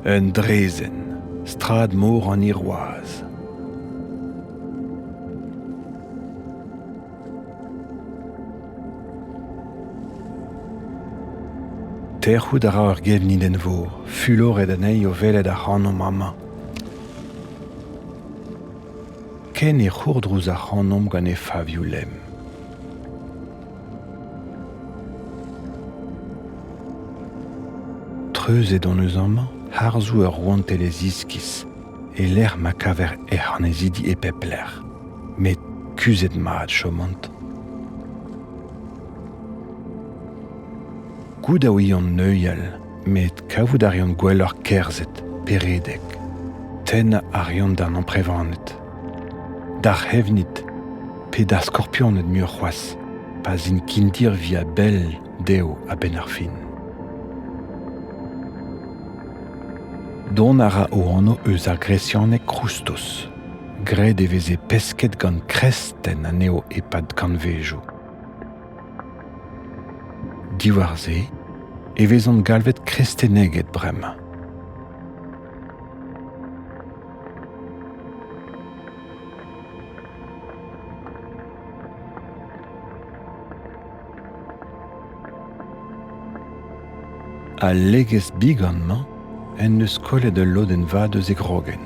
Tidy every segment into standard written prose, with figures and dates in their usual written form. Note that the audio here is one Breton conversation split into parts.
Un draezhenn, strad mor an Hirwazh. Tec'hout a ra ur gevnidenn-vor, fuloret anezhi o welet ac'hanomp amañ. Ken e c'hourdrouz ac'hanomp gant he favioù lemm. Treuzet hon eus amañ harzoù ur rouantelezh iskis, e-lec'h ma kaver hec'h annezidi e pep lec'h, met kuzhet mat chomont. Goût a ouiont neuial, met kavout a reont gwelloc'h kerzhet pe redek. Tennañ a reont d'an amprevaned, d'ar c'hevnid pe d'ar skorpioned muioc'h c'hoazh, pa 'z int kindirvi a-bell dezho a-benn ar fin. Dont a ra o anv eus ar gresianeg kroustos. Graet e veze pesked gant krestenn anezho e-pad kantvejoù. Diwar-se e vezont galvet kresteneged bremañ. Al legez bigorn-mañ en deus kollet ul lodenn vat eus e grogenn.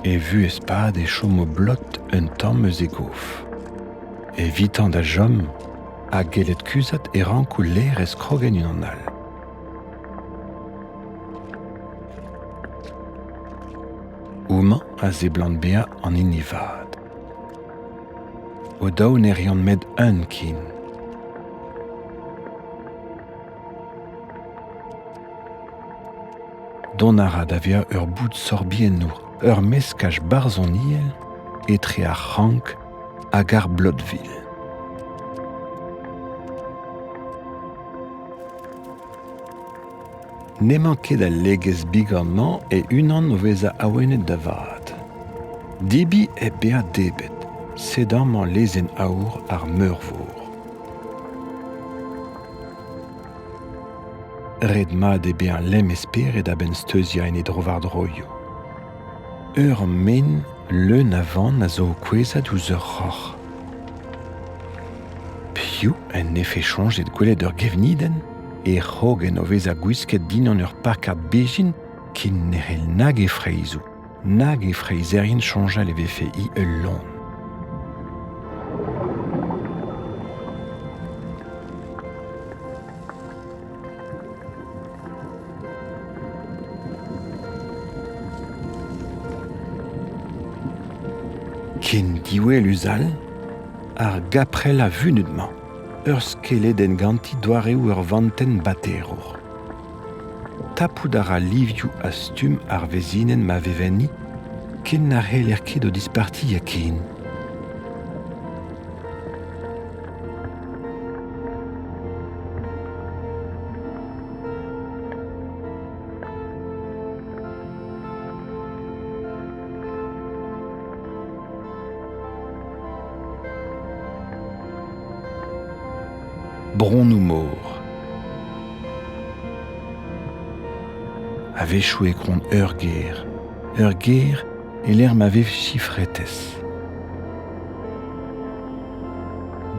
E vuhez-pad e chomo blot un tamm eus e gof. Evitañ da chom ha gellet kuzhat e ranko laerezh krogenn unan all. Homañ a seblant bezañ an hini vat. O-daou ne reont 'met un ken. Dont a ra da vezañ ur boud sorbiennour, ur meskaj barzhoniel etre ar c'hrank hag ar blotvilh. N'emañ ket al legez bigorn-mañ e-unan o vezañ awenet da vat. Debriñ hep bezañ debret, sed amañ lezenn aour ar meurvor. Ret-mat eo bezañ lemm e spered a-benn steuziañ en e dro-war-droioù. Ur men leun a vann a zo o kouezhañ diouzh ur roc'h. Piv en defe soñjet gwelet ur gevnidenn e c'hrogenn o vezañ gwisket dindan ur pakad bezhin ken ne c'hell nag e freizhoù nag e freizherien soñjal e vefe-hi ul loen. Ken diwelus all ar gaprell a-vunut-mañ, ur skeledenn ganti doareoù ur vantenn baterour. Tapout a ra livioù ha stumm ar vezhinenn ma vev enni, ken na c'heller ket o dispartiañ ken. Bronnoù-mor. A-wechoù e kont ur ger, ur ger e-lec'h ma vez chifretez.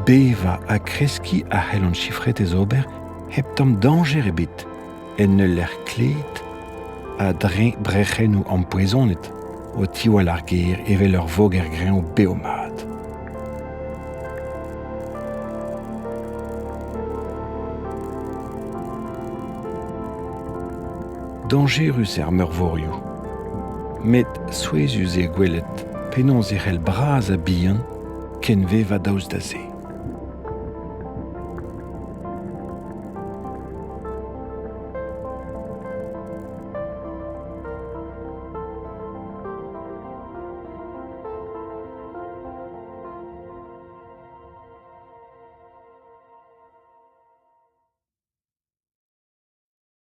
Bevañ ha kreskiñ a c'hell an chifretez ober hep tamm dañjer ebet en ul lec'h klet a-dreñv brec'hennoù ampoezonet o tiwall ar gêr evel ur voger-greñv bev-mat. Dañjerus eo ar meurvorioù. Met souezhus eo gwelet penaos e c'hell bras ha bihan kenvevañ daoust da se.